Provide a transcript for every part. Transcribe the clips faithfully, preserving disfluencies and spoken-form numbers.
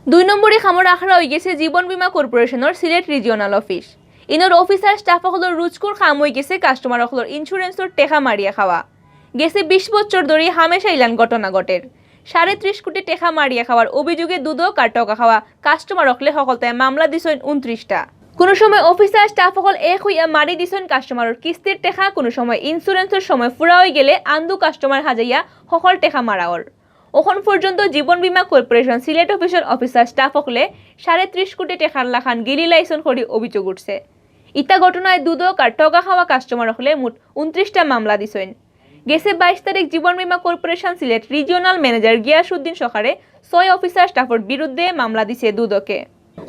দুই নম্বরী কামর আখড়া অইগেছে জীবন বীমা কর্পোরেশনর সিলেট রিজিওনাল অফিস। ইনোর অফিসার স্টাফ অকলর রুজকুর কাম অইগেছে কাস্টমার অকলর ইন্স্যুরেন্সর টেকা মারিয়া খাওয়া। গেছে বিশ বছর ধরি হামেশা ইলান ঘটনা ঘটের। সাড়ে ত্রিশ কোটি টেকা মারিয়া খাওয়ার অভিযোগে দুদক আর ঠগা খাওয়া কাস্টমার অকলে হকলতায় মামলা দিছইন ঊনত্রিশটা। কুনু সময় অফিসার স্টাফ অকল এক অইয়া মারি দিছইন কাস্টমারর কিস্তির টেকা, কুনু সময় ইন্স্যুরেন্সর সময় ফুরা অইগেলে আন্দু কাস্টমার হাজাইয়া হকল টেকা মারা অর। অখন পর্যন্ত জীবন বীমা কর্পোরেশন সিলেট অফিসর অফিসার স্টাফ অকলে সাড়ে ত্রিশ কোটি টেকার লাখান গিলিলাইছইন করি অভিযোগ উঠছে। ইতা ঘটনায় দুদক আর ঠগা খাওয়া কাস্টমার অকলে মোট ঊনত্রিশটা মামলা দিছইন। গেছে বাইশ তারিখ জীবন বীমা কর্পোরেশন সিলেট রিজিওনাল ম্যানেজার গিয়াসউদ্দিন সরকারে ছয় অফিসার স্টাফর বিরুদ্ধে মামলা দিছে দুদকে।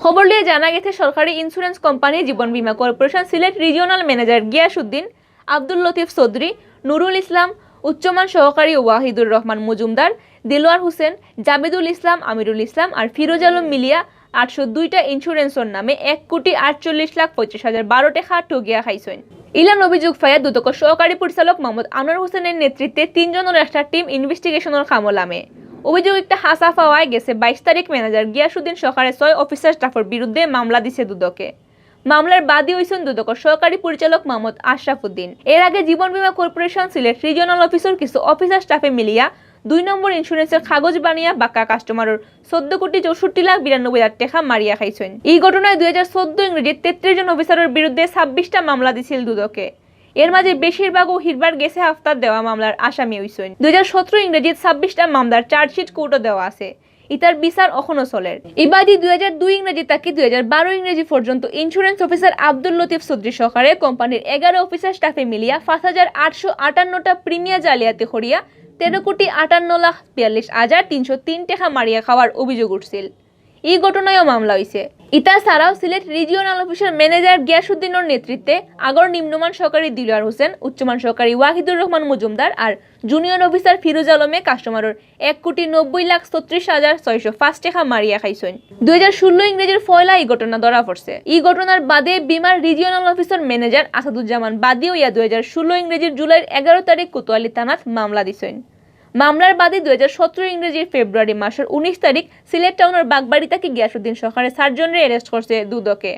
খবর লইয়া জানা গেছে সরকারি ইন্স্যুরেন্স কোম্পানি জীবন বীমা কর্পোরেশন সিলেট রিজিওনাল ম্যানেজার গিয়াসউদ্দিন, আব্দুল লতিফ চৌধুরী, নুরুল ইসলাম, উচ্চমান সহকারী ওয়াহিদুর রহমান মজুমদার, দিলওয়ার হোসেন, জাবেদুল ইসলাম, আমিরুল ইসলাম আর ফিরোজ আলম মিলিয়া আটশো দুইটা ইন্স্যুরেন্সর নামে এক কোটি আটচল্লিশ লাখ পঁচিশ হাজার বারো টেকা ঠগিয়া খাইছইন। ইলান অভিযোগ পাইয়া দুদকর সহকারী পরিচালক মোহাম্মদ আনোয়ার হোসেনের নেতৃত্বে তিনজনর একটা টিম ইনভেস্টিগেশনর কামো লামে। অভিযোগ একটা হাছা পাওয়ায় গেছে বাইশ তারিখ ম্যানেজার গিয়াসউদ্দিন সরকারে ছয় অফিসার স্টাফর বিরুদ্ধে মামলা দিছে দুদকে। মামলার বাদী অইছইন দুদকর সহকারী পরিচালক মোহাম্মদ আশরাফ উদ্দিন। এর আগে জীবন বীমা কর্পোরেশন সিলেট রিজিওনাল অফিসর কিছু অফিসার স্টাফে মিলিয়া দুই নম্বর ইন্স্যুরেন্সর কাগজ বানিয়া বাক্কা কাস্টমারর চৌদ্দ কোটি চৌষট্টি লাখ বিরানব্বই হাজার টেকা মারিয়া খাইছইন। ই ঘটনায় দুই হাজার চৌদ্দ ইংরেজিত তেত্রিশ জন অফিসারর বিরুদ্ধে ছাব্বিশটা মামলা দিছিল দুদকে। এর মাঝে বেশিরভাগউ হিরবার গেছে হাপ্তাত দেওয়া মামলার আসামি অইছইন। দুই হাজার সতেরো ইংরেজিত ছাব্বিশটা মামলার চার্জশিট কোর্টো দেওয়া আছে। ইতার বিচার অখনো চলের। ইবাদি দুই হাজার দুই ইংরেজি থাকি দুই হাজার বারো ইংরেজি পর্যন্ত ইন্স্যুরেন্স অফিসার আব্দুল লতিফ চৌধুরী সরকারে কোম্পানির এগারো অফিসার স্টাফে মিলিয়া পাঁচ হাজার আটশো আটান্নটা প্রিমিয়া জালিয়াতি করিয়া তেরো কোটি আটান্ন লাখ বিয়াল্লিশ হাজার তিনশো তিন টেকা মারিয়া খাওয়ার অভিযোগ উঠছিল। ই ঘটনায়ও মামলা অইছে। ইতা ছাড়াও সিলেট রিজিওনাল অফিসর ম্যানেজার গিয়াসউদ্দিনর নেতৃত্বে আগর নিম্নমান সহকারী দিলওয়ার হোসেন, উচ্চমান সহকারী ওয়াহিদুর রহমান মজুমদার আর জুনিয়র অফিসার ফিরোজ আলমে কাস্টমারর এক কোটি নব্বই লাখ ছত্রিশ হাজার ছয়শো পাঁচ টেকা মারিয়া খাইছইন। দুই হাজার ষোলো ইংরেজির পয়লা ই ঘটনা ধরা পড়ছে। ই ঘটনার বাদে বীমার রিজিওনাল অফিসর ম্যানেজার আসাদুজ্জামান বাদী অইয়া দুই হাজার ষোলো ইংরেজির জুলাইর এগারো তারিখ কোতোয়ালি থানাত মামলা দিছইন। মামলার বাদে দুই হাজার সতেরো ইংরেজির ফেব্রুয়ারি মাসর উনিশ তারিখ সিলেট টাউনর বাগবাড়ি থাকি গিয়াসউদ্দিন সরকারে চারজনরে অ্যারেস্ট করছে দুদকে।